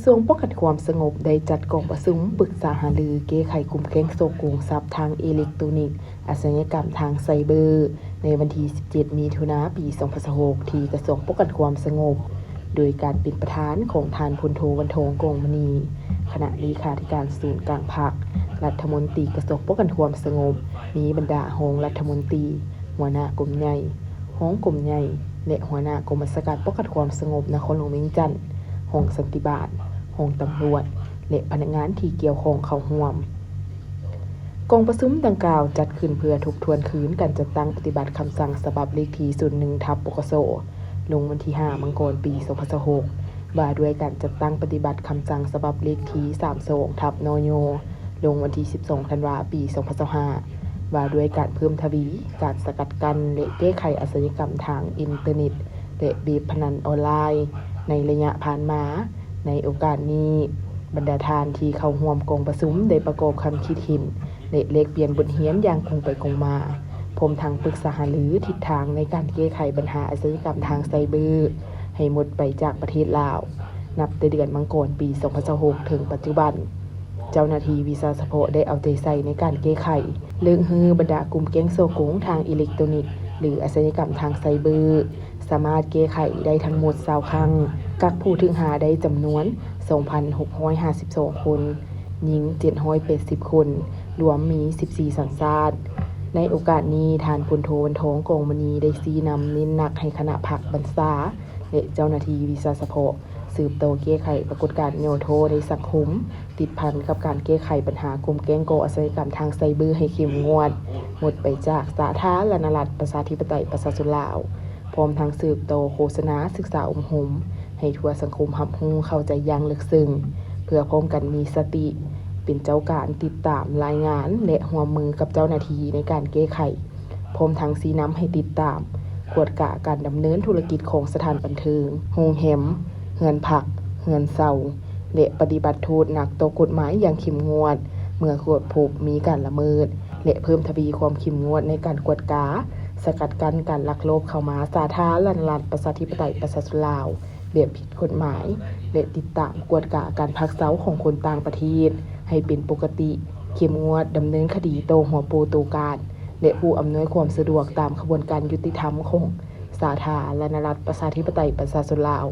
ກະຊວງປ້ອງກັນຄວາມສະຫງົບໄດ້ຈັດກອງປະຊຸມປຶກສາຫາລືແກ້ໄຂກົມແກ້ງສໍ້ໂກງຊັບທາງເອເລັກໂຕນິກ, ອາຊະຍາກຳທາງໄຊເບີ ໃນວັນທີສິບເຈັດ ມິຖຸນາ ປີສອງພັນຊາວຫົກ ທີ່ກະຊວງປ້ອງກັນຄວາມສະຫງົບ ໂດຍການເປັນປະທານຂອງທ່ານ ພົນໂທ ວັນທອງ ກອງມະນີ ຄະນະເລຂາທິການສູນກາງພັກ, ລັດຖະມົນຕີກະຊວງປ້ອງກັນຄວາມສະຫງົບ, ມີບັນດາຮອງລັດຖະມົນຕີ, ຫົວໜ້າກົມໃຫຍ່, ຮອງກົມໃຫຍ່ ແລະ ຫົວໜ້າກົມບັນຊາການປ້ອງກັນຄວາມສະຫງົບນະຄອນຫຼວງວຽງຈັນ, ຫ້ອງສັນຕິບານ, ຫ້ອງຕຳຫຼວດ ແລະ ພະນັກງານທີ່ກ່ຽວຂ້ອງເຂົ້າຮ່ວມ. ກອງປະຊຸມດັ່ງກ່າວຈັດຂຶ້ນເພື່ອທົບທວນຄືນການຈັດຕັ້ງປະຕິບັດຄຳສັ່ງສະບັບເລກທີສູນໜຶ່ງ ທັບ ປກສ ລົງວັນທີຫ້າ ມັງກອນ ປີສອງພັນຊາວຫົກ, ວ່າດ້ວຍການຈັດຕັ້ງປະຕິບັດຄຳສັ່ງສະບັບເລກທີສາມສອງ ທັບ ນຍ ລົງວັນທີສິບສອງ ທັນວາ ປີສອງພັນຊາວຫ້າ ວ່າດ້ວຍການເພີ່ມທະວີການສະກັດກັ້ນ ແລະ ແກ້ໄຂອາຊະຍາກຳທາງອິນເຕີເນັດ ແລະ ເວັບພະນັນອອນລາຍ ໃນໄລຍະຜ່ານມາ. ໃນໂອກາດນີ້, ບັນດາທ່ານທີ່ເຂົ້າຮ່ວມກອງປະຊຸມໄດ້ປະກອບຄຳຄິດເຫັນ ແລະ ແລກປ່ຽນບົດຮຽນຢ່າງກົງໄປກົງມາ, ພ້ອມທັງປຶກສາຫາລືທິດທາງໃນການແກ້ໄຂບັນຫາອາຊະຍາກຳທາງໄຊເບີ ໃຫ້ໝົດໄປຈາກປະເທດລາວ. ນັບແຕ່ເດືອນມັງກອນ ປີສອງພັນຊາວຫົກ ເຖິງປັດຈຸບັນ, ເຈົ້າໜ້າທີ່ວິຊາສະເພາະໄດ້ເອົາໃຈໃສ່ໃນການແກ້ໄຂ, ເລີກຮື້ບັນດາກຸ່ມແກ້ງສໍ້ໂກງທາງເອເລັກໂຕນິກ ຫຼື ອາຊະຍາກຳທາງໄຊເບີ, ສາມາດແກ້ໄຂໄດ້ທັງໝົດຊາວຄັ້ງ, ກັກຜູ້ຖືກຫາໄດ້ຈຳນວນສອງພັນຫົກຮ້ອຍຫ້າສິບສອງຄົນ, ຍິງເຈັດຮ້ອຍແປດສິບຄົນ, ລວມມີສິບສີ່ສັນຊາດ. ໃນໂອກາດນີ້, ທ່ານ ພົນໂທ ວັນທອງ ກອງມະນີ ໄດ້ຊີ້ນຳເນັ້ນໜັກໃຫ້ຄະນະພັກບັນຊາ ແລະ ເຈົ້າໜ້າທີ່ວິຊາສະເພາະ ສືບຕໍ່ແກ້ໄຂປາກົດການຫຍໍ້ທໍ້ໃນສັງຄົມ, ຕິດພັນກັບການແກ້ໄຂບັນຫາກົມແກ້ງກໍ່ອາຊະຍາກຳທາງໄຊເບີໃຫ້ເຂັ້ມງວດ, ໝົດໄປຈາກສາທາລະນະລັດ ປະຊາທິປະໄຕ ປະຊາຊົນລາວ, ພ້ອມທັງສືບຕໍ່ໂຄສະນາສຶກສາອົບຮົມໃຫ້ທົ່ວສັງຄົມຮັບຮູ້ເຂົ້າໃຈຢ່າງເລິກເຊິ່ງ, ເພື່ອພ້ອມກັນມີສະຕິ ເປັນເຈົ້າການຕິດຕາມລາຍງານ ແລະ ຮ່ວມມືກັບເຈົ້າໜ້າທີ່ໃນການແກ້ໄຂ. ພ້ອມທັງຊີ້ນຳໃຫ້ຕິດຕາມ, ກວດກາການດຳເນີນທຸລະກິດຂອງສະຖານບັນເທີງ, ໂຮງແຮມ, ເຮືອນພັກ, ເຮືອນເຊົ່າ ແລະ ປະຕິບັດໂທດໜັກຕໍ່ກົດໝາຍຢ່າງເຂັ້ມງວດ ເມື່ອກວດພົບມີການລະເມີດ ແລະ ເພີ່ມທະວີຄວາມເຂັ້ມງວດໃນການກວດກາ, ສະກັດກັ້ນການລັກລອບເຂົ້າມາສາທາລະນະລັດ ປະຊາທິປະໄຕ ປະຊາຊົນລາວ ແບບຜິດກົດໝາຍ ແລະ ຕິດຕາມກວດກາການພັກເຊົາຂອງຄົນຕ່າງປະເທດໃຫ້ເປັນປົກກະຕິ, ເຂັ້ມງວດດຳເນີນຄະດີຕໍ່ຫົວໂປໂຕການ ແລະ ຜູ້ອຳນວຍຄວາມສະດວກຕາມຂະບວນການຍຸຕິທຳຂອງສາທາລະນະລັດ ປະຊາທິປະໄຕ ປະຊາຊົນລາວ.